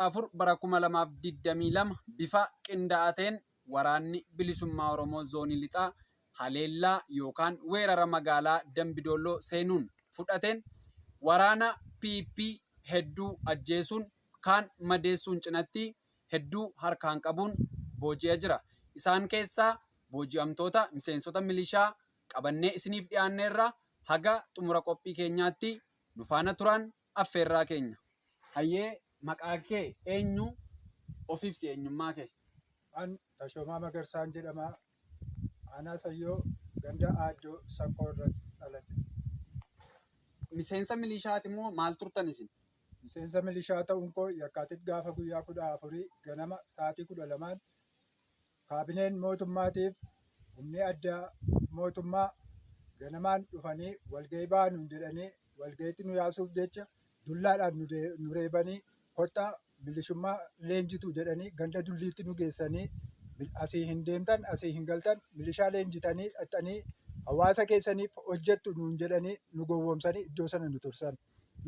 4 bara 2022 bifa qindaa'aa ta'een Waraanni Bilisummaa Oromoo Zoonii Lixaa haleellaa yookaan weerara magaalaa Dambi Dolloo seenuun fudhateen waraana PP hedduu ajjeesuun kaan madeessuun cinatti hedduu harkaan qabuun booji'a jira. Isaan keessaa booji'amtoota miseensota milishaa qabannee isiniif dhiyaanneerra haga xumura qophii keenyaatti nu faana turaan affeerraa keenya. Hayyee maqaa kee eenyu of ibsi eenyummaa kee. An Tashoomaa Magarsaan jedhama. Aanaa Sayyoo ganda Aaddoo Saqqoo irratti dhaladhe. Miseensa milishaati moo maal turtan isin? Miseensa milishaa ta'uun koo Yakkaatit gaafa guyyaa 14 ganama sa'aatii 12n kaabineen mootummaatiif humni addaa mootummaa ganamaan dhufanii walgahii ba'aa nuun jedhanii walgahiitti nu yaasuuf jecha dullaadhaan nu reebanii kottaa milishummaa leenjitu jedhanii ganda dulliitti nu geessanii asii hin deemtan asii hin galtan milishaa leenjitanii dhaqxanii hawaasa keessaniif hojjettu nuun jedhanii nu gowwoomsanii iddoo sana nu tursan.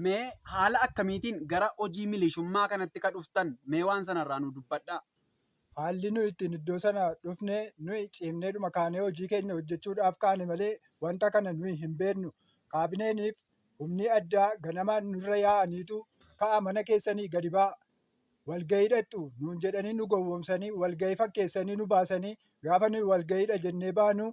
Mee haala akkamiitiin gara hojii milishummaa kanatti ka dhuftan mee waan sanarraa nu dubbadhaa. Haalli nuyi ittiin iddoo sana dhufne nuyi ciimneedhuma kaanee hojii keenya hojjechuudhaaf kaane malee wanta kana nuyi hin beeknu. Kaabineeniif humni addaa ganamaan nurra yaa'aniitu ka'a mana keessanii gadi ba'a. Walgahii dhaqxu nuun jedhanii nu gowwoomsanii walgahii fakkeessanii nu baasanii gaafa nuyi walgahiidha jennee baanu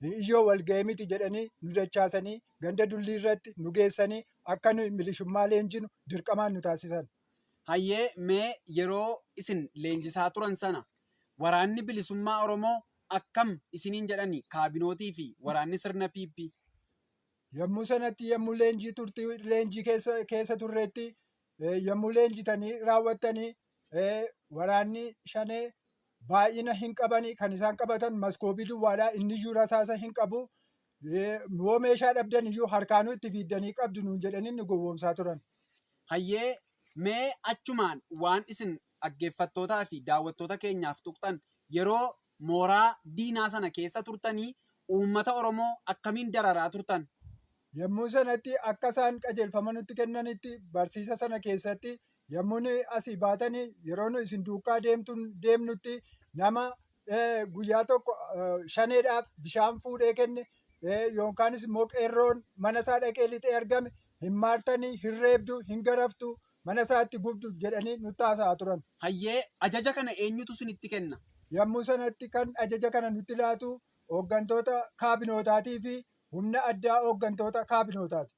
iyyoo walgahii miti jedhanii nu dachaasanii ganda dullii irratti nu geessanii akka nuyi milishummaa leenjinu dirqamaan nu taasisan. Hayyee mee yeroo isin leenjisaa turan sana waraanni bilisummaa Oromoo akkam isiniin jedhani kaabinootii fi waraanni sirna PP? Yommuu sanatti yommuu leenjii turtii leenjii keessa keessa turreetti yommuu leenjitanii raawwattanii waraanni shanee baay'ina hin qabani kan isaan qabatan maskoobii duwwaadha inniyyuu rasaasa hin qabu yoo meeshaa dhabdan iyyuu harkaanuu itti fiiddanii qabdu nuun jedhanii nu gowwoomsaa turan. Hayyee mee achumaan waan isin dhaggeeffattootaa fi daawwattoota keenyaaf tuqxan yeroo mooraa diinaa sana keessa turtanii uummata Oromoo akkamiin dararaa turtan? Yommuu sanatti akka isaan qajeelfama nutti kennanitti barsiisa sana keessatti yommuu nuyi asii baatanii yeroo nuyi isin duukaa deemnutti nama guyyaa tokko shaneedhaaf bishaan fuudhee kenne yookaanis immoo qeerroon mana isaa dhaqee lixee argame hin maartanii, hin reebdu, hin garaftu, mana isaatti gubdu jedhanii nutti haasa'aa turan. Hayyee ajaja kana eenyutu isinitti kenna? Yommuu sanatti kan ajaja kana nutti laatu hooggantoota kaabinootaatii fi humna addaa hooggantoota kaabinootaati.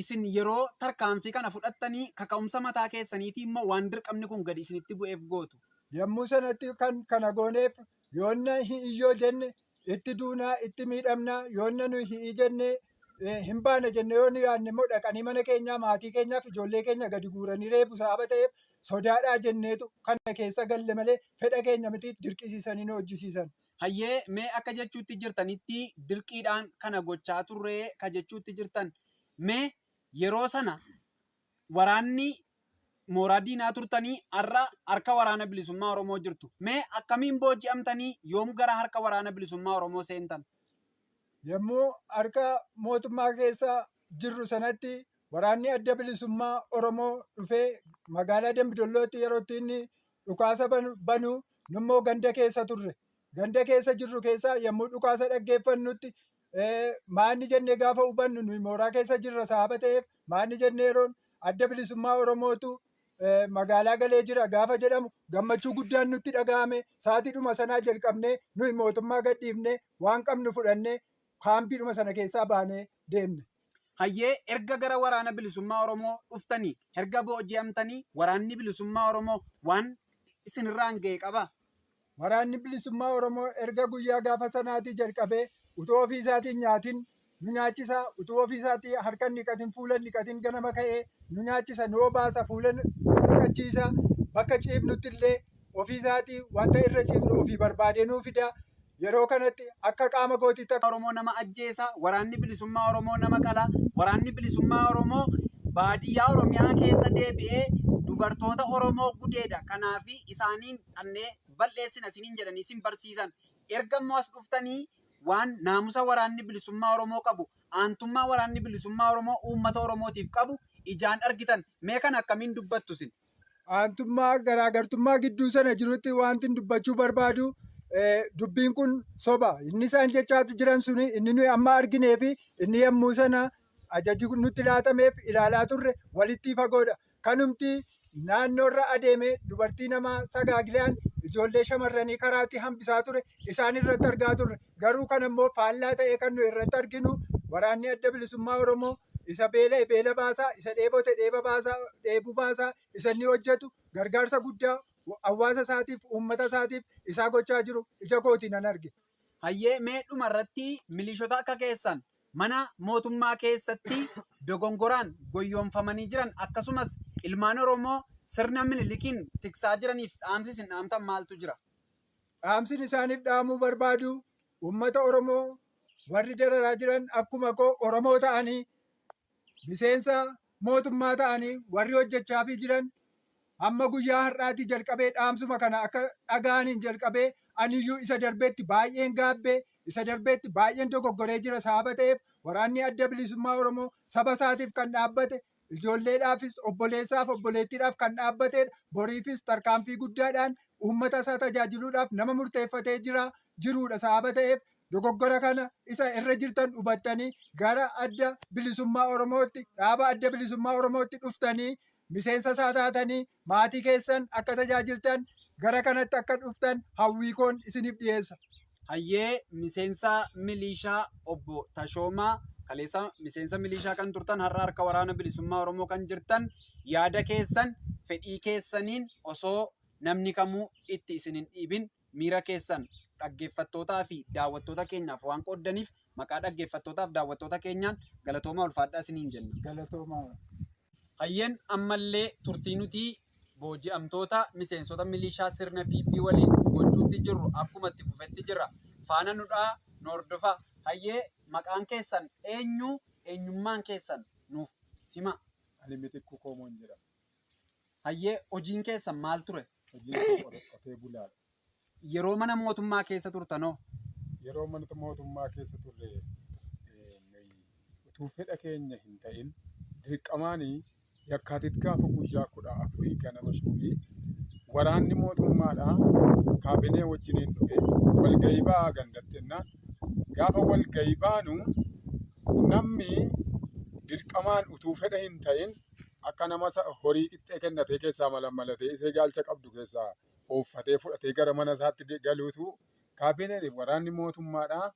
Isin yeroo tarkaanfii kana fudhattanii kaka'umsa mataa keessaniitii immoo waan dirqamni kun gadi isinitti bu'eef gootu? Yommuu sanatti kan kana gooneef yoonna hi'iyyoo jenne itti duunaa itti miidhamnaa yoonna nuyi hi'ii jenne hin baana jenne yoo nu yaadne immoo dhaqanii mana keenyaa maatii keenyaaf ijoollee keenya gadi guuranii reebu sababa ta'eef sodaadhaa jenneetu kana keessa galle malee fedha keenya miti dirqisiisanii nu hojjisiisan. Hayyee mee akka jechuutti jirtanitti dirqiidhaan kana gochaa turree ka jechuutti jirtan mee yeroo sana waraanni mooraa diinaa turtanii har'a harka waraana bilisummaa Oromoo jirtu. Mee akkamiin booji'amtanii yoom gara harka waraana bilisummaa Oromoo seentan? Yommuu harka mootummaa keessa jirru sanatti waraanni adda bilisummaa Oromoo dhufee magaalaa Dambidollootti yeroo itti inni dhukaasa banu nummoo ganda keessa turre. Ganda keessa jirru keessaa yommuu dhukaasa dhaggeeffannutti maanni jennee gaafa hubannu nuyi mooraa keessa jirra sababa ta'eef maanni jennee yeroon adda bilisummaa Oromootu magaalaa galee jira gaafa jedhamu gammachuu guddaan nutti dhaga'ame sa'aatiidhuma sanaa jalqabnee nuyi mootummaa gadhiifnee waan qabnu fudhannee kaampiidhuma sana keessaa baanee deemne. Hayyee erga gara waraana bilisummaa Oromoo dhuftanii erga booji'amtanii waraanni bilisummaa Oromoo waan isinirraan ga'e qabaa? Waraanni bilisummaa Oromoo erga guyyaa gaafa sanaatii jalqabee utuu ofii isaatiin nyaatin nu nyaachisa, utuu ofii isaatii harka hin dhiqatin fuula hin dhiqatin ganama ka'ee nu nyaachisa, nu obaasa, fuula nu dhiqachiisa, bakka ciifnutti illee ofii isaatii wanta irra ciifnu ofii barbaadee nuu fida. Yeroo kanatti akka qaama kootiitti akka Oromoo nama ajjeesa, waraanni bilisummaa Oromoo nama qala, waraanni bilisummaa Oromoo baadiyyaa Oromiyaa keessa deebi'ee dubartoota Oromoo gudeeda. Kanaaf isaaniin dhannee bal'eessina isiniin jedhanii isin barsiisan. Erga immoo as dhuftanii waan naamusa waraanni bilisummaa Oromoo qabu, aantummaa waraanni bilisummaa Oromoo uummata Oromootiif qabu ijaan argitan. Mee kana akkamiin dubbattu isin? Aantummaa garaagartummaa gidduu sana jirutti wanti dubbachuu barbaadu, dubbiin kun soba. Inni isaan jechaa jiran suni, inni nuyi amma arginee fi inni yommuu sana ajaji nutti laatameef ilaalaa turre walitti fagoodha. Kanumti naannoorra adeeme dubartii namaa sagaagilaan ijoollee shamarranii karaatti hambisaa ture isaan irratti argaa turre. Garuu kan ammoo faallaa ta'ee kan nuyi irratti arginu, waraanni Adda Bilisummaa Oromoo isa beela'e beela baasaa, isa dheebote dheeba baasaa, dheebuu baasaa, isa inni hojjetu gargaarsa guddaa hawaasa isaatiif, uummata isaatiif isaa gochaa jiru ija kootiin nan arge. Hayyee, mee dhuma irratti milishoota akka keessan mana mootummaa keessatti dogongoraan goyyoomfamanii jiran, akkasumas ilmaan Oromoo sirna Minilikiin tiksaa jiraniif dhaamsi isin dhaamtan maaltu jira? Dhaamsin isaaniif dhaamuu barbaadu, uummata Oromoo warri dararaa jiran akkuma koo Oromoo ta'anii, miseensa mootummaa ta'anii warri hojjechaafii jiran, hamma guyyaa har'aatii jalqabee dhaamsuma kana akka dhaga'aniin jalqabee, aniyyuu isa darbeetti baay'een gaabbee, isa darbeetti baay'een dogoggoree jira. Sababa ta'eef, waraanni Adda Bilisummaa Oromoo saba isaatiif kan dhaabbate, ijoolleedhaafis, obboleessaaf obboleettiidhaaf kan dhaabbatedha. Boriifis tarkaanfii guddaadhaan uummata isaa tajaajiluudhaaf nama murteeffatee jira jiruudha. Sababa ta'eef, dogoggora kana isa irra jirtan hubattanii gara Adda Bilisummaa Oromootti, dhaaba Adda Bilisummaa Oromootti dhuftanii, miseensa isaa taatanii maatii keessan akka tajaajiltan, gara kanatti akka dhuftan hawwii koon isiniif dhiyeessa. Hayyee, miseensa milishaa obbo Tashoomaa, kaleessa miseensa milishaa kan turtan, har'a harka Waraana Bilisummaa Oromoo kan jirtan, yaada keessan fedhii keessaniin osoo namni kamuu itti isin hin dhiibin miira keessan dhaggeeffattootaa fi daawwattoota keenyaaf waan qooddaniif, maqaa dhaggeeffattootaa fi daawwattoota keenyaan galatoomaa, ulfaadhaa isiniin jenna. Galatoomaa. Hayyeen, ammallee turtii nuti booji'amtoota miseensota milishaa sirna PP waliin gochuutti jirru akkuma itti fufetti jira. Faana nudhaa, nu hordofaa. Hayyee, maqaan keessan eenyu? Eenyummaan keessan nuuf hima. Ani Mitikkuu Koomoon jedhama. Hayyee, hojiin keessan maal ture? Hojiin koo qotee bulaadha. Yeroo mana mootummaa keessa turtanoo? Yeroo mana mootummaa keessa turre, utuu fedha keenya hin ta'in dirqamaanii Yakkaatit gaafa guyyaa 14 ganama shuumii waraanni mootummaadhaa kaabinee wajjiniin dhufe, walgahii ba'aa gandatti jennaan, gaafa walgahii baanu namni dirqamaan utuu fedha hin ta'in akka nama horii qixxee kennatee keessaa malammalatee isee gaalcha qabdu keessaa ooffatee fudhatee gara mana isaatti galuutu, kaabineen waraanni mootummaadhaa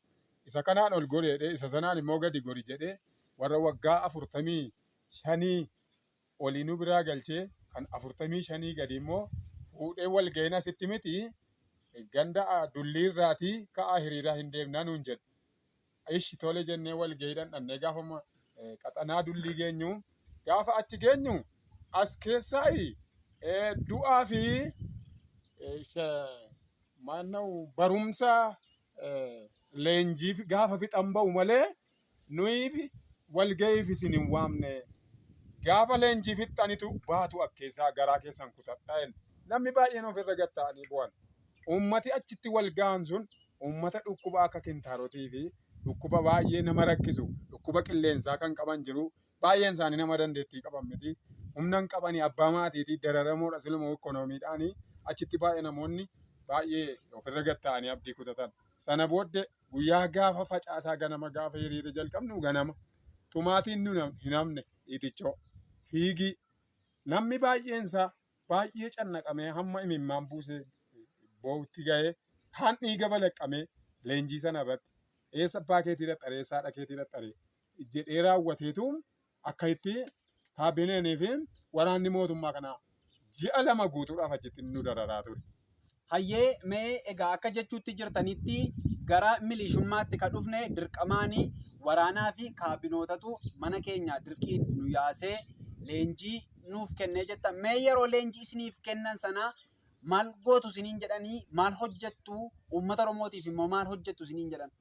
isa kanaan ol gori jedhee, isa sanaan immoo gadi gori jedhee, warra waggaa 45 olii nu biraa galchee, kan 45 gadi immoo fuudhee, walga'iin asitti miti, ganda dulliirraatii ka'aa hiriiraa hin deemnaa nuun jedhe. Ishi tole jennee walga'ii dhandhannee gaafa qaxanaa dullii geenyu, gaafa achi geenyu as keessaa du'aa fi maanna'u barumsa leenjii gaafa fixan ba'u malee nuyiif walga'iif isin hin waamne, gaafa leenjii fixxanitu baatu, akkeessaa garaa keessan kutadhaa jenna. Namni baay'een ofirra gad ta'anii bu'an. Uummati achitti wal ga'an sun uummata dhukkuba akka kintaarotii fi dhukkuba baay'ee nama rakkisu, dhukkuba qilleensaa kan qaban jiru. Baay'een isaanii nama dandeettii qaban miti. Humna hin qabanii, abbaa maatiitii dararamoodha, siluma ikkonoomiidhaanii achitti baay'ee namoonni baay'ee ofirra gad ta'anii abdii kutatan. Sana booddee guyyaa gaafa facaasaa ganama gaafa hiriira jalqabnu, ganama tumaatiin nu hin hafne, dhiitichoo fiigii, namni baay'een isaa baay'ee cannaqamee hamma imimmaan buusee boo'utti ga'ee, kaan dhiiga balaqqamee, leenjii sana irratti eessa abbaa keetii dhaxxaree, eessa haadha keetii dhaxxaree jedhee raawwateetu, akka itti kaabineenii fi waraanni mootummaa kanaa ji'a 2 guutuudhaaf achitti nu dararaa ture. Hayyee, mee egaa akka jechuutti jirtanitti gara milishummaatti ka dhufne dirqamaanii, waraanaa fi kaabinootatu mana keenya dirqiin nu yaasee leenjii nuuf kennee jettan. Mee yeroo leenjii isiniif kennan sana maal gootu isiniin jedhanii, maal hojjettu, uummata Oromootiif immoo maal hojjettu isiniin jedhan?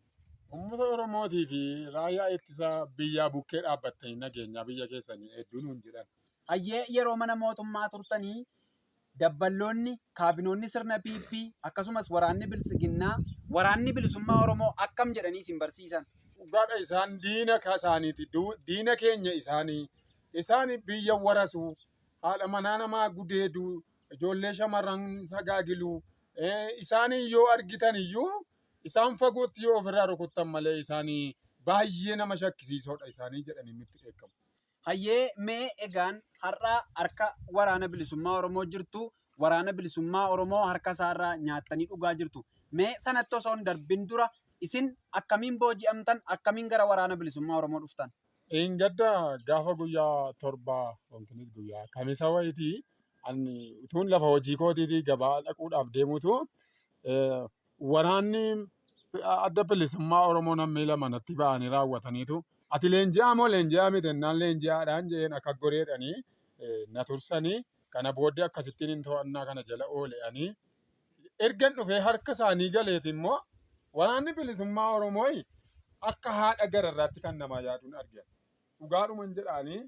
Uummata Oromootii fi raayyaa ittisa biyyaa bukkee dhaabbattanii nageenyaa biyya keessanii hedduu nuun jedhan. Hayyee, yeroo mana mootummaa turtanii dabballoonni, kaabinoonni sirna PP, akkasumas waraanni Biltsiginnaa Waraanni Bilisummaa Oromoo akkam jedhanii isin barsiisan? Dhugaadha, isaan diina isaaniiti. Diina keenya isaanii. Isaan biyya warasu. Haadha manaa namaa gudeedu, ijoollee shamarran sagaagilu. Isaanii yoo argitan iyyuu isaan fagootti yoo ofirraa rukuttan malee isaanii baay'ee nama shakkisiisoodha isaanii jedhanii nutti dheekkamu. Hayyee, mee egaan har'a harka Waraana Bilisummaa Oromoo jirtu, Waraana Bilisummaa Oromoo harka isaarraa nyaattanii dhugaa jirtu. Mee sanatti osoo hin darbin dura isin akkamiin booji'amtan, akkamiin gara Waraana Bilisummaa Oromoo dhuftan? Dheengadda gaafa guyyaa 7 yookiinis guyyaa kamisa wayitii ani utuun lafa hojii kootiitii gabaa dhaquudhaaf deemutu waraanni Adda Bilisummaa Oromoo namni lama natti ba'anii raawwataniitu ati leenji'aa moo leenji'aa miti jennaan leenji'aadhaan jedheen akka goreedhanii na tursanii kana booddee akkasittiin hin to'annaa kana jala oole'anii ergan dhufee harka isaanii galeeti immoo Waraanni Bilisummaa Oromoo akka haadha gararraatti kan namaa yaaduun arge. Dhugaadhuman jedhaanii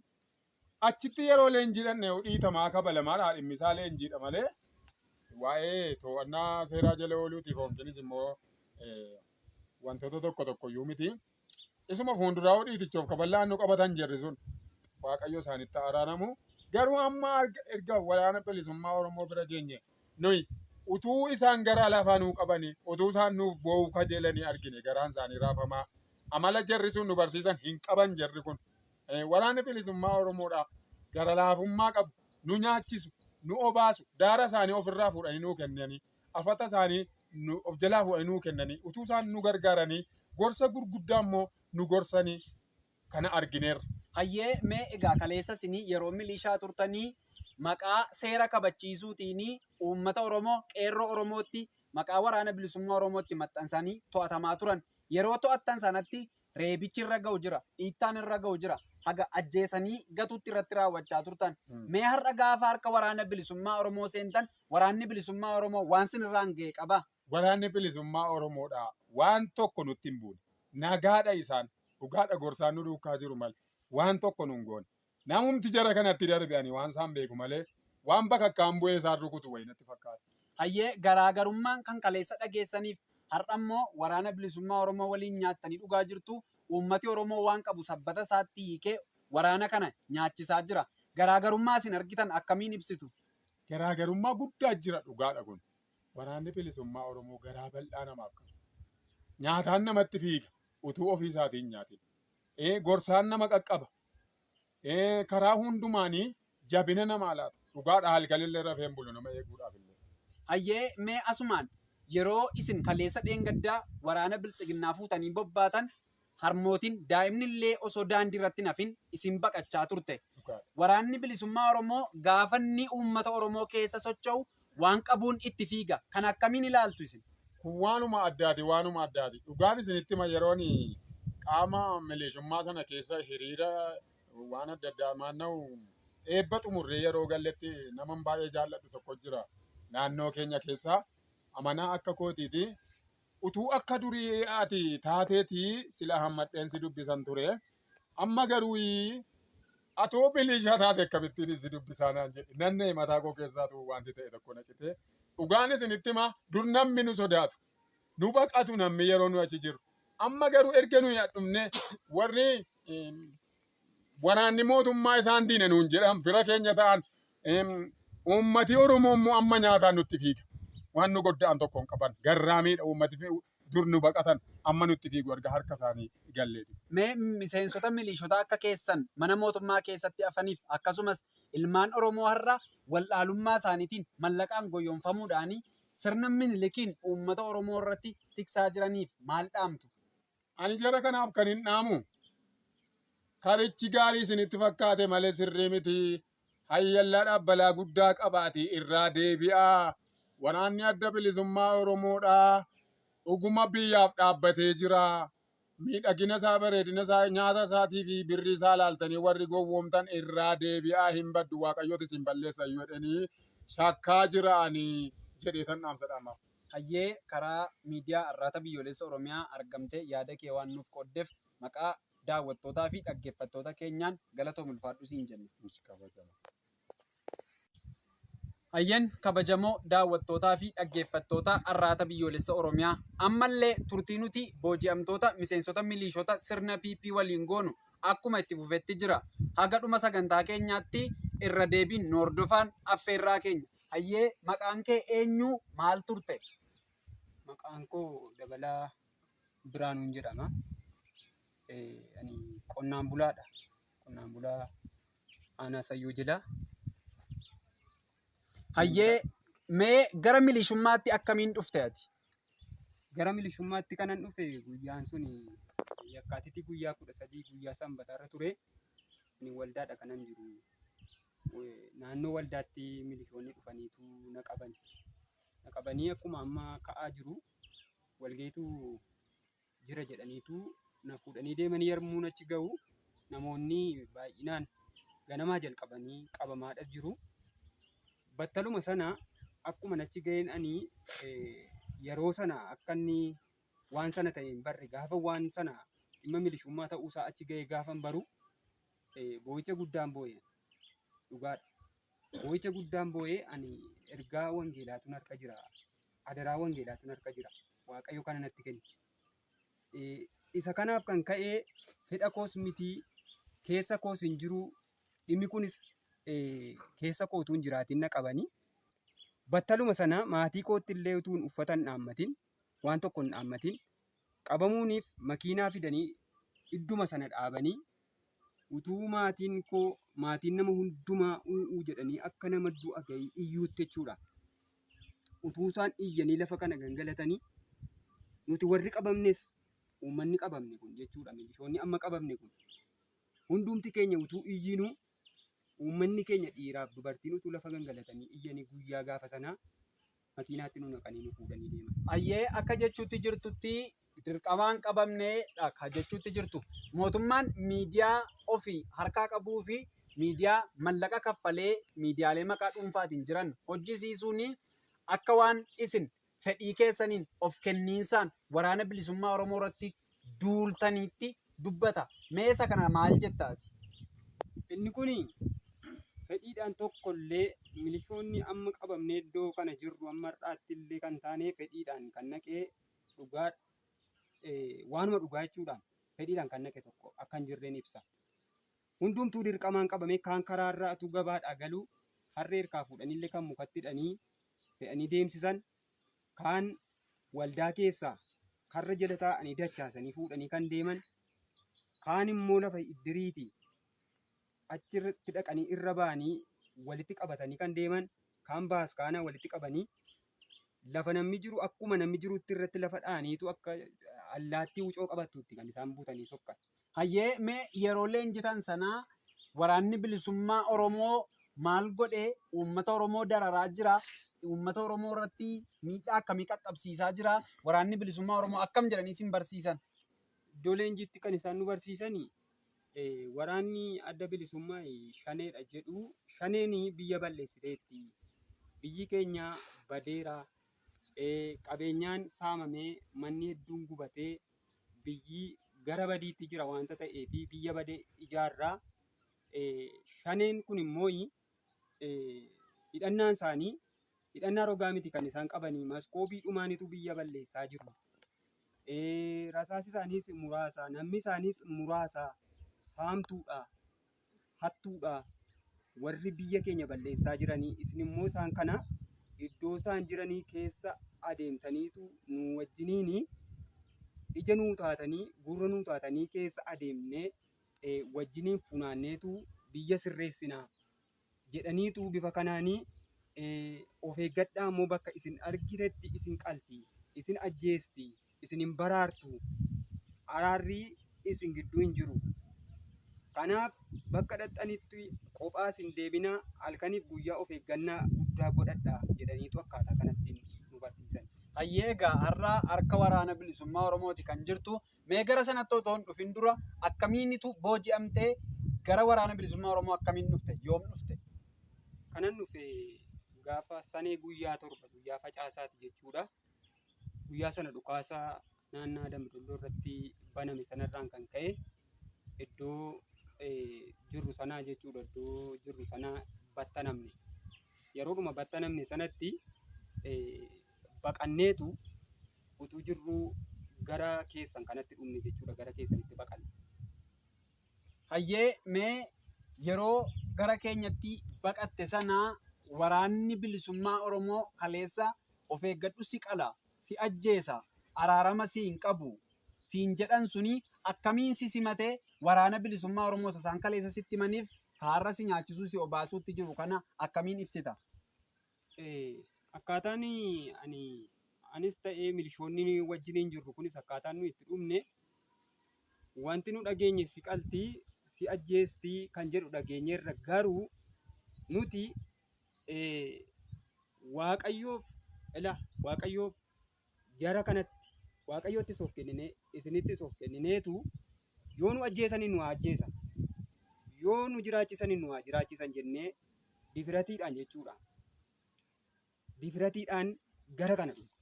achitti yeroo leenjii dhaqne dhiitamaa kabalamaadha dhimmisaa leenjiidha malee waa'ee to'annaa seeraa jala ooluutiif yookiinis immoo wantoota tokko tokko iyyuu miti. Isuma fuulduraa dhiitichaaf kaballaan nu qabatan jarri sun Waaqayyo isaanitti araaramu. Garuu amma erga Waraana Bilisummaa Oromoo bira geenye nuyi utuu isaan garaa lafaa nuu qabanii utuu isaan nuuf boo'uu kajeelanii argine garaan isaanii raafamaa amala jarri sun nu barsiisan hin qaban jarri kun. Waraanni Bilisummaa Oromoodha gara laafummaa qabu, nu nyaachisu, nu obaasu, daara isaanii ofirraa fuudhanii nuu kennanii, afata isaanii nu of jalaa fuudhanii nuu kennanii, utuu isaan nu gargaaranii gorsa gurguddaa immoo nu gorsanii kana argineerra. Hayyee, mee egaa kaleessa isin yeroo milishaa turtanii maqaa seera kabachiisuutiin uummata Oromoo, qeerroo Oromootti maqaa Waraana Bilisummaa Oromootti maxxansanii to'atamaa turan. Yeroo to'attan sanatti reebichi irra ga'u jira, dhiittaan irra ga'u jira, haga ajjeesanii gatuutti irratti raawwachaa turtan. Mee har'a gaafa harka Waraana Bilisummaa Oromoo seentan Waraanni Bilisummaa Oromoo waan sinirraan ga'e qabaa? Waraanni Bilisummaa Oromoodha waan tokko nutti hin buune. Nagaadha isaan. Dhugaadha gorsaan nu duukaa jiru malee waan tokko nun goone. Namumti jara kanatti darbe ani waan isaan beeku malee waan bakakkaan bu'ee isaan rukutu wayi natti fakkaata. Hayyee, garaagarummaan kan kaleessa dhageessaniif har'a immoo Waraana Bilisummaa Oromoo waliin nyaattanii dhugaa jirtu, uummati Oromoo waan qabu sabbata isaatti hiikee waraana kana nyaachisaa jira. Garaagarummaa isin argitan akkamiin ibsitu? Garaagarummaa guddaa jira dhugaadha kun. Waraanni Bilisummaa Oromoo garaa bal'aa namaaf qaba. Nyaataan namatti fiiga utuu ofii isaatii hin nyaatin. Gorsaan nama qaqqaba. Karaa hundumaanii jabina namaa laata. Dhugaadha halkanillee rafee hin bulu nama eeguudhaaf illee. Hayyee, mee asumaan yeroo isin kaleessa dheengaddaa waraana Biltsiginnaa fuutanii bobbaatan harmootiin daa'imni illee osoo daandii irratti hin hafin isin baqachaa turte. Dhugaadha. Waraanni Bilisummaa Oromoo gaafa inni uummata Oromoo keessa socho'u waan qabuun itti fiiga. Kana akkamiin ilaaltu isin? Kun waanuma addaati, waanuma addaati. Dhugaan isinitti hima yeroon qaama milisummaa sana keessa hiriira waan adda addaa maanna'u eebba xumurree yeroo galletti naman baay'ee jaalladhu tokko jira naannoo keenya keessaa amanaa akka kootiiti. Utuu akka durii ati taateetii sila hammadheen si dubbisan ture. Amma garuu atoo milishaa taate akkamittiin si dubbisaa naan jedhe. Nannee mataa koo keessaatu wanti ta'e tokko na cite. Dhugaan isinitti hima dur namni nu sodaatu. Nu baqatu namni yeroo nu achi jirru. Amma garuu erga nuyi dhumne warri waraanni mootummaa isaan diina nuun jedhan fira keenya ta'an uummati Oromoo immoo amma nyaataan nutti fiiga. Waan nu godda'an tokko hin qaban. Garraamiidha uummati dur nu baqatan amma nutti fiigu erga harka isaanii galleeti. Mee miseensota milishoota akka keessan mana mootummaa keessatti hafaniif akkasumas ilmaan Oromoo har'a wallaalummaa isaaniitiin mallaqaan goyyomfamuudhaan sirna Minilikiin uummata Oromoo irratti tiksaa jiraniif maal dhaamtu? Ani jara kanaaf kan hin dhaamu karichi gaarii isinitti fakkaate malee sirrii miti. Hayyallaadhaaf balaa guddaa qabaati irraa deebi'aa. Waraanni Adda Bilisummaa Oromoodhaa dhuguma biyyaaf dhaabbatee jira. Miidhagina isaa, bareedina isaa, nyaata isaatii fi birrii isaa ilaaltanii warri gowwoomtan irraa deebi'aa, hin baddu, Waaqayyooti isin balleessa iyyuu jedhanii shakkaa jiraanii jedhee tan dhaamsa dhaamaaf. Hayyee, karaa miidiyaa Arraata Biyyoolessa Oromiyaa argamtee yaada kee waan nuuf qooddeef maqaa daawwattootaa fi dhaggeeffattoota keenyaan galatoomi, ulfaadhu siin jenna. Hayyeen, kabajamoo daawwattootaa fi dhaggeeffattoota Arraata Biyyoolessa Oromiyaa, ammallee turtii nuti booji'amtoota miseensota miliishota sirna PP waliin goonu akkuma itti fufetti jira. Haga dhuma sagantaa keenyaatti Irra deebiin nu hordofaan affeerraa keenya. Hayyee, maqaan kee eenyu, maal turte? Maqaan koo Dabalaa Biraanuun jedhama. Ani qonnaan bulaadha. Qonnaan bulaa aanaa Sayyoo Jilaa. Hayyee, mee gara milishummaatti akkamiin dhufte ati? Gara milishummaatti kanan dhufe guyyaan sun Yakkaatitii guyyaa 13 guyyaa sanbataarra ture. Ani waldaadha kanan jiru. Naannoo waldaatti milishoonni dhufaniitu na qaban. Na qabanii akkuma amma ka'aa jiru walga'iitu jira jedhaniitu na fuudhanii deemanii yommuu achi ga'u namoonni baay'inaan ganamaa jalqabanii qabamaadha jiru. Battaluma sana akkuma achi ga'een ani yeroo sana akka inni waan sana ta'e hin barre, gaafa waan sana dhimma milishummaa ta'uusaa achi ga'ee gaafan baru boo'icha guddaan boo'e, dhugaadha. Boo'icha guddaan boo'ee, ani ergaa wangeelaatu harka jira. Adaraa wangeelaatu harka jira. Waaqayyo kana natti kenne. Isa kanaaf kan ka'ee fedha koos miti, keessa koos hin jiru, dhimmi kunis keessa kootuu hin jiraatin na qabanii. Battaluma sana maatii kootti illee utuu uffata hin dhaammatin, waan tokko hin dhaammatin, qabamuuniif makiinaa fidanii idduma sana dhaabanii, utuu maatiin koo, maatiin nama hundumaa u'uu jedhanii akka nama du'a ga'ii iyyuutti jechuudha. Utuu isaan iyyanii lafa kana gangalatanii, nuti warri qabamnes, uummanni qabamne kun jechuudha, milishoonni amma qabamne kun hundumti keenya utuu iyyinuu, uummanni keenya dhiiraaf dubartiin utuu lafa gangalatanii iyyanii, guyyaa gaafa sanaa makiinaatti nu naqanii nu fuudhanii deeman. Hayyee, akka jechuutti jirtutti dirqamaan qabamneedha ka jechuutti jirtu. Mootummaan miidiyaa ofii harkaa qabuu fi miidiyaa mallaqa kaffalee miidiyaalee maqaa dhuunfaatiin jiran hojjisiisuun akka waan isin fedhii keessaniin of kenniinsaan waraana bilisummaa Oromoo irratti duultaniitti dubbata. Mee isa kana maal jetta ati? Inni kuni fedhiidhaan tokkollee milishoonni amma qabamnee iddoo kana jirru amma har'aatti illee kan taane fedhiidhaan kan naqee dhugaa, waanuma dhugaa jechuudhaan fedhiidhaan kan naqe tokko akka hin jirreen ibsa. Hundumtuu dirqamaan qabamee, kaan karaarraa utuu gabaadhaa galuu harree harkaa fuudhanillee kan mukatti hidhanii fe'anii deemsisan, kaan waldaa keessaa karra jala taa'anii dachaasanii fuudhanii kan deeman, kaan immoo lafa iddiriitii achirratti dhaqanii irra ba'anii walitti qabatanii kan deeman, kaan baaskaanaa walitti qabanii lafa namni jiru akkuma namni jirutti irratti lafa dha'aniitu akka allaattii wucoo qabattuutti kan isaan buutanii sokkan. Hayyee, mee yeroo leenjitan sanaa waraanni bilisummaa Oromoo maal godhee uummata Oromoo dararaa jira? Uummata Oromoo irratti miidhaa akkamii qaqqabsiisaa jira? Waraanni bilisummaa Oromoo akkam jedhanii isin barsiisan? Iddoo leenjiitti kan isaan nu barsiisanii waraanni adda bilisummaa shaneedha jedhu, shaneen biyya balleessiteetti. Biyyi keenya badeera. Qabeenyaan saamamee, manni hedduun gubatee, biyyi gara badiitti jira waanta ta'eef biyya badee ijaarraa. Shaneen kun immoo hidhannaan isaanii hidhannaa rogaa miti, kan isaan qabanii maskoobii dhumaanitu biyya balleessaa jiru. Rasaasi isaaniis muraasa, namni isaaniis muraasa, saamtuudha, hattuudha. Warri biyya keenya balleessaa jiranii isin immoo isaan kana iddoo isaan jiranii keessa adeemtaniitu nu wajjiniini ija nuu taatanii, gurra nuu taatanii, keessa adeemnee wajjiniin funaanneetu biyya sirreessinaa jedhaniitu bifa kanaanii, of eeggadhaa immoo bakka isin argitetti isin qalti, isin ajjeesti, isin hin baraartu, araarri isin gidduu hin jiru. Kanaaf bakka dhaqxanitti kophaa isin deebinaa, halkaniif guyyaa of eeggannaa guddaa godhadhaa jedhaniitu akkaataa kanatti nu barsiisan. Hayyee, egaa har'a harka waraana bilisummaa Oromooti kan jirtu. Mee gara sanatti otoo hin dhufin dura akkamiinitu booji'amtee gara waraana bilisummaa Oromoo akkamiin dhufte? Yoom dhufte? Kanan dhufe gaafa sanee guyyaa 7, guyyaa facaasaati jechuudha. Guyyaa sana dhukaasa naannaa Dambidolloo irratti baname sanarraan kan ka'e iddoo jirru sanaa jechuudha. Iddoo jirru sanaa battanamne. Yeroodhuma battanamne sanatti baqanneetu utuu jirruu gara keessan kanatti dhumne jechuudha. Gara keessanitti baqanne. Hayyee, mee yeroo gara keenyatti baqatte sana waraanni bilisummaa Oromoo kaleessa of eeggadhu si qala, si ajjeesa, araarama si hin qabu siin jedhan suni akkamiin si simatee waraana bilisummaa Oromoo isa isaan kaleessa sitti himaniif kaarra si nyaachisuu si obaasuutti jiru kana akkamiin ibsita? Akkaataan ani anis ta'ee milishoonni wajjiniin jirru kunis akkaataan nu itti dhumne wanti nu dhageenye si qaltii si ajjeestii kan jedhu dhageenyeerra, garuu nuti Waaqayyoof ila Waaqayyoof jara kanatti Waaqayyoottis of kenninee isinittis of kennineetu yoo nu ajjeesanii nu haa ajjeesan, yoo nu jiraachisanii nu haa jiraachisan jennee difiratiidhaan jechuudha. Difiratiidhaan gara kana dhumne.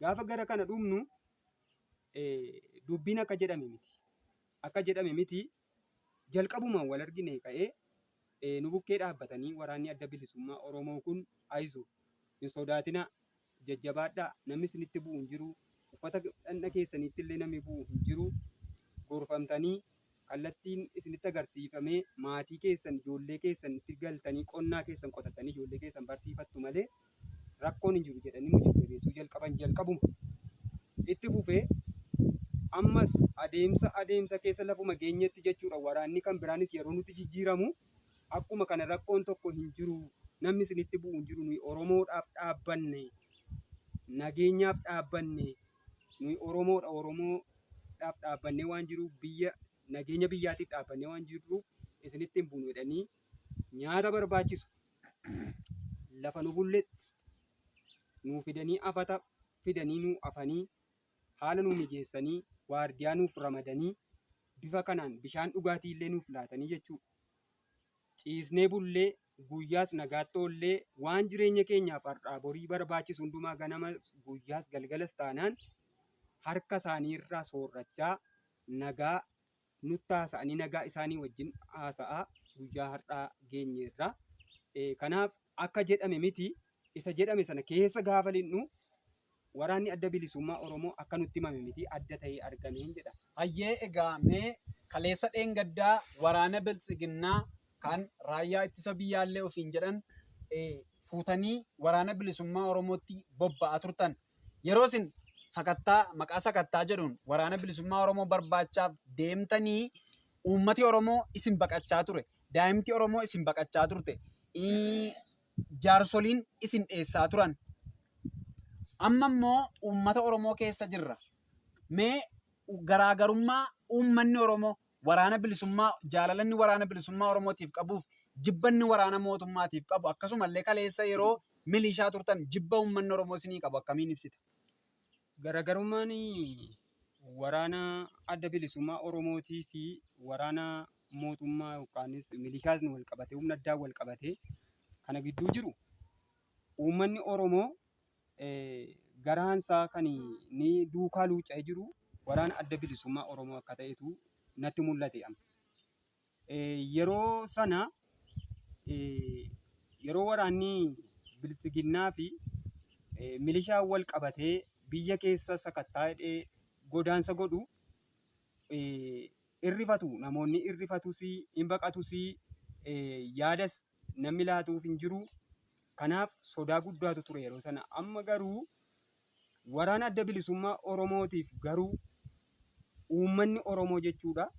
Gaafa gara kana dhumnu dubbiin akka jedhame miti. Akka jedhame miti, jalqabumaan wal argine ka'ee nu bukkee dhaabbatanii waraanni Adda Bilisummaa Oromoo kun ayizu hin sodaatinaa, jajjabaadhaa, namni isinitti bu'u hin jiru, uffata dhandha keessaniitti illee namni bu'u hin jiru, gorfamtanii kallattiin isinitti agarsiifamee maatii keessan ijoollee keessan itti galtanii qonnaa keessan qotattanii ijoollee keessan barsiifattu malee rakkoon hin jiru jedhanii nu jajjabeessuu jalqaban jalqabuma. Itti fufee ammas adeemsa adeemsa keessa lafuma geenyetti jechuudha waraanni kan biraanis yeroo nutti jijjiiramu akkuma kana rakkoon tokko hin jiru, namni isinitti bu'u hin jiru, nuyi Oromoodhaaf dhaabbanne, nageenyaaf dhaabbanne, nuyi Oromoodha, Oromoodhaaf dhaabbannee waan jiruuf, biyya nageenya biyyaatiif dhaabbannee waan jirruuf isinitti hin buunu jedhanii nyaata barbaachisu lafa nu bulletti nuu fidanii, afata fidanii nuu afanii, haala nuu mijeessanii, waardiyaa nuuf ramadanii, bifa kanaan bishaan dhugaatii illee nuuf laatanii jechuudha. Ciisnee bullee guyyaas nagaatti oollee waan jireenya keenyaaf har'aa borii barbaachisu hundumaa ganama guyyaas galgalas taanaan harka isaanii irraa soorrachaa nagaa nutti haasa'anii nagaa isaanii wajjin haasa'aa guyyaa har'aa geenyeerra. Kanaaf akka jedhame miti, isa jedhame sana keessa gaafa lixnu waraanni Adda Bilisummaa Oromoo akka nutti himame miti, adda ta'ee argameen jedha. Hayyee, egaa mee kaleessa dheengaddaa waraana Biltsiginnaa kan raayyaa ittisa biyyaallee ofiin jedhan fuutanii waraana bilisummaa Oromootti bobba'aa turtan. Yeroo isin sakattaa maqaa sakattaa jedhuun waraana bilisummaa Oromoo barbaachaaf deemtanii uummati Oromoo isin baqachaa ture. Daa'imti Oromoo isin baqachaa turte. Jaarsoliin isin dheessaa turan. Amma immoo uummata Oromoo keessa jirra. Mee garaagarummaa uummanni Oromoo waraana bilisummaa jaalalanni waraana bilisummaa Oromootiif qabuuf jibbanni waraana mootummaatiif qabu, akkasumallee kaleessa yeroo milishaa turtan jibba uummanni Oromoo isinii qabu akkamiin ibsita? Garaagarummaan waraana Adda Bilisummaa Oromootii fi waraana mootummaa yookaanis milishaas wal qabatee humna addaa wal qabatee kana gidduu jiru, uummanni Oromoo garaansaa kan inni duukaa luucca'ee jiru waraana Adda Bilisummaa Oromoo akka ta'etu natti mul'ate amma. Yeroo sana yeroo waraanni bilisiginnaa fi milishaan wal qabatee biyya keessa sakattaa hidhee godaansa godhu irrifatu, namoonni irrifatus, hin baqatus, yaadas namni laatuuf hin jiru. Kanaaf sodaa guddaatu ture yeroo sana. Amma garuu waraana Adda Bilisummaa Oromootiif garuu uummanni Oromoo jechuudha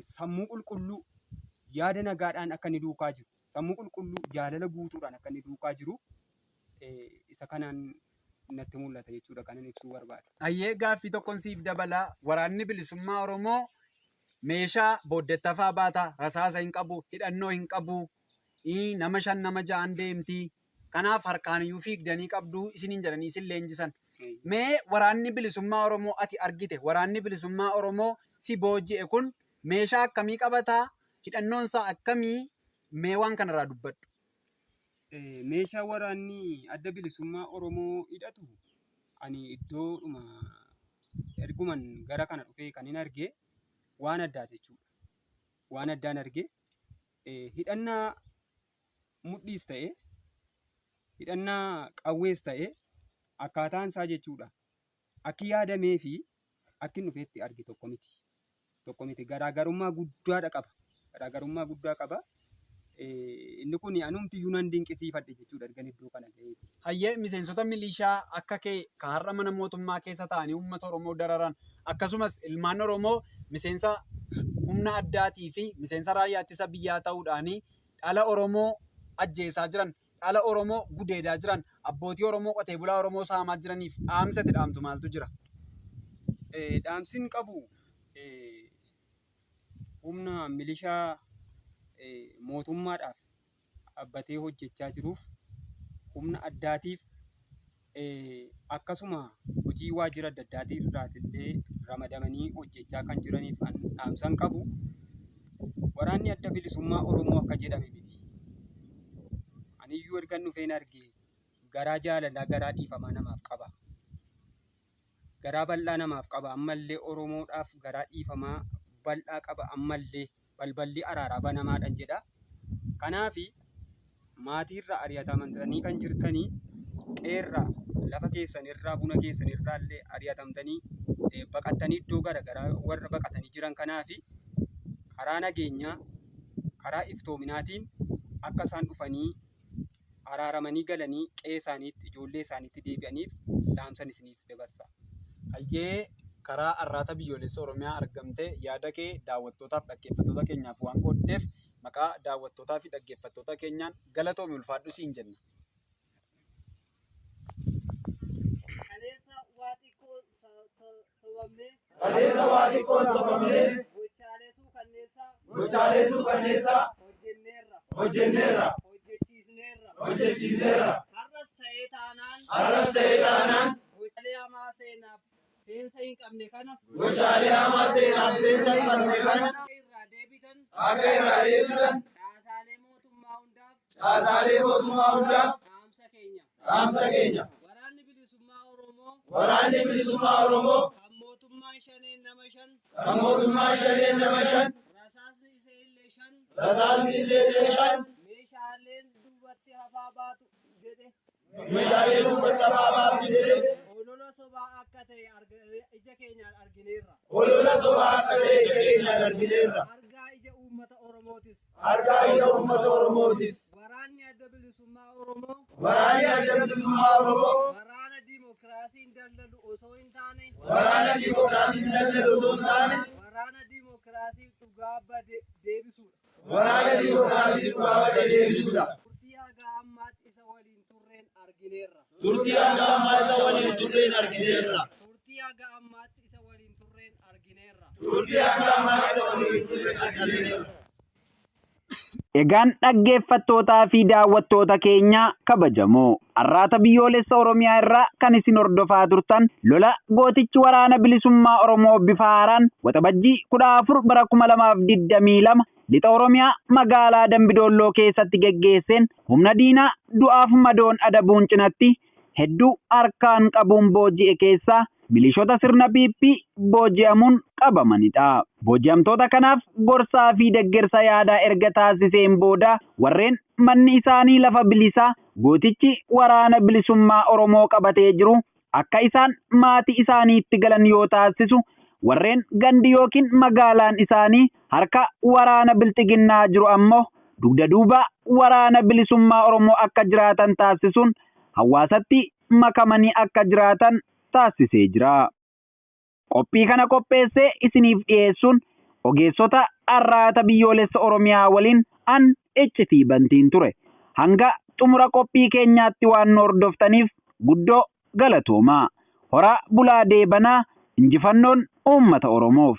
sammuu qulqulluu yaada nagaadhaan akka inni duukaa jiru, sammuu qulqulluu jaalala guutuudhaan akka inni duukaa jiru isa kanaan natti mul'ata jechuudha kanan ibsuu barbaade. Hayyee, gaaffii tokkon siif dabala. Waraanni bilisummaa Oromoo meeshaa booddettafaa baata, rasaasa hin qabu, hidhannoo hin qabu, nama shan nama ja'an deemti. Kanaaf harkaan iyyuu fiigdanii qabdu isiniin jedhanii isin leenjisan. Mee waraanni bilisummaa Oromoo ati argite, waraanni bilisummaa Oromoo si booji'e kun meeshaa akkamii qabataa? Hidhannoon isaa akkamii? Mee waan kanarraa dubbadhu. Meeshaa waraanni Adda Bilisummaa Oromoo hidhatu ani iddoodhuma erguman gara kana dhufee kan hin arge waan addaati jechuudha. Waan addaan arge, hidhannaa mudhiis ta'e hidhannaa qawwees ta'e akkaataan isaa jechuudha. Akki yaadamee fi akki inni dhufeetti arge tokko miti. Tokko miti, garaagarummaa guddaadha qaba. Garaagarummaa guddaa qaba. Inni kun anumtiyyuu nan dinqisiifadhe jechuudha ergan iddoo kana ga'eeti. Hayyee, miseensota milishaa akka kee ka har'a mana mootummaa keessa taa'anii uummata Oromoo dararan, akkasumas ilmaan Oromoo miseensa humna addaatii fi miseensa raayyaa ittisa biyyaa ta'uudhaanii dhala Oromoo ajjeesaa jiran, dhala Oromoo gudeedaa jiran, abbootii Oromoo, qotee bulaa Oromoo saamaa jiraniif dhaamsa itti dhaamtu maaltu jira? Dhaamsin qabu humna milishaa mootummaadhaaf dhaabbatee hojjechaa jiruuf, humna addaatiif, akkasuma hojii waajjira adda addaatii irraatillee ramadamanii hojjechaa kan jiraniif an dhaamsan qabu, waraanni Adda Bilisummaa Oromoo akka jedhame miti. Aniyyuu ergan dhufeen arge, garaa jaalalaa, garaa dhiifamaa namaaf qaba. Garaa bal'aa namaaf qaba. Ammallee Oromoodhaaf garaa dhiifamaa bal'aa qaba. Ammallee balballi araaraa banamaadhan jedha. Kanaafi maatiirraa ari'atamtanii kan jirtanii, qeerraa, lafa keessanirraa, buna keessanirraa illee ari'atamtanii baqattanii iddoo garaagaraa warra baqatanii jiran kanaafi karaa nageenyaa, karaa iftoominaatiin akka isaan dhufanii araaramanii galanii qe'ee isaaniitti, ijoollee isaaniitti deebi'aniif dhaamsan isiniif dabarsa. Hayyee, karaa Arraata Biyyoolessa Oromiyaa argamtee yaada kee daawwattootaaf dhaggeeffattoota keenyaaf waan qooddeef maqaa daawwattootaa fi dhaggeeffattoota keenyaan galatoomi, ulfaadhu siin jenna. Kaleessa waa xiqqoo sobamnee. Kaleessa waa xiqqoon sobamnee. Gochaalee suukanneessaa. Gochaalee suukanneessaa. Hojjenneerra. Hojjenneerra. Hojjechiisneerra. Hojjechiisneerra. Har'as ta'ee taanaan. Har'as ta'ee taanaan. Gochaalee hamaa seenaaf seensa hin qabne kana. Gochaalee hamaa seenaaf seensa hin qabne kana. Akka irraa deebitan. Akka irraa deebitan. Caasaalee mootummaa hundaaf. Caasaalee mootummaa hundaaf. Dhaamsa keenya. Dhaamsa keenya. Waraanni Bilisummaa Oromoo. Waraanni Bilisummaa Oromoo. Kan mootummaan shaneen nama 5. Kan mootummaan shaneen nama 5. Rasaasni isee illee 5. Rasaasni isee illee 5. Meeshaaleen duubatti hafaa baatu jedhe. Meeshaalee duubatti hafaa baatu jedhe. Olola sobaa akka ta'e ija keenyaan argineerra. Olola sobaa akka ta'e ija keenyaan argineerra. Argaa ija uummata Oromootis. Argaa ija uummata Oromootis. Waraanni Adda Bilisummaa Oromoo. Waraanni Adda Bilisummaa Oromoo. Waraana diimokiraasiin daldalu osoo hin taane. Waraana diimokiraasiin daldalu osoo hin taane. Waraana diimokiraasii dhugaa bade deebisuudha. Waraana diimokiraasii dhugaa bade deebisuudha. Turtii haga ammaatti isa waliin turreen argineerra. Turtii hanga ammaa isa waliin turreen argineerra. Turtii haga ammaatti isa waliin turreen argineerra. Turtii hanga ammaa isa waliin turreen argineerra. Egaan dhaggeeffattootaa fi daawwattoota keenya kabajamoo, Arraata Biyyoolessa Oromiyaa irraa kan isin hordofaa turtan lola gootichi Waraana Bilisummaa Oromoo bifa haaraan Waxabajjii 14 bara 2022 Lixa Oromiyaa magaalaa Dambidoolloo keessatti geggeesseen humna diinaa du'aaf madoon adabuun cinatti hedduu harkaan qabuun booji'e keessaa milishoota sirna PP booji'amuun qabamanidha. Booji'amtoota kanaaf gorsaa fi deggersa yaadaa erga taasiseen booda warreen manni isaanii lafa bilisaa gootichi Waraana Bilisummaa Oromoo qabatee jiru akka isaan maatii isaaniitti galan yoo taasisu, warreen gandi yookiin magaalaan isaanii harka waraana Bilxiginnaa jiru ammoo dugda duuba Waraana Bilisummaa Oromoo akka jiraatan taasisuun hawaasatti makamanii akka jiraatan taasisee jira. Qophii kana qopheessee isiniif dhiyeessuun ogeessota Arraata Biyyoolessa Oromiyaa waliin an Iccitii Bantiin ture. Hanga xumura qophii keenyaatti waan nu hordoftaniif guddoo galatoomaa. Horaa bulaa deebanaa, injifannoon uummata Oromoof.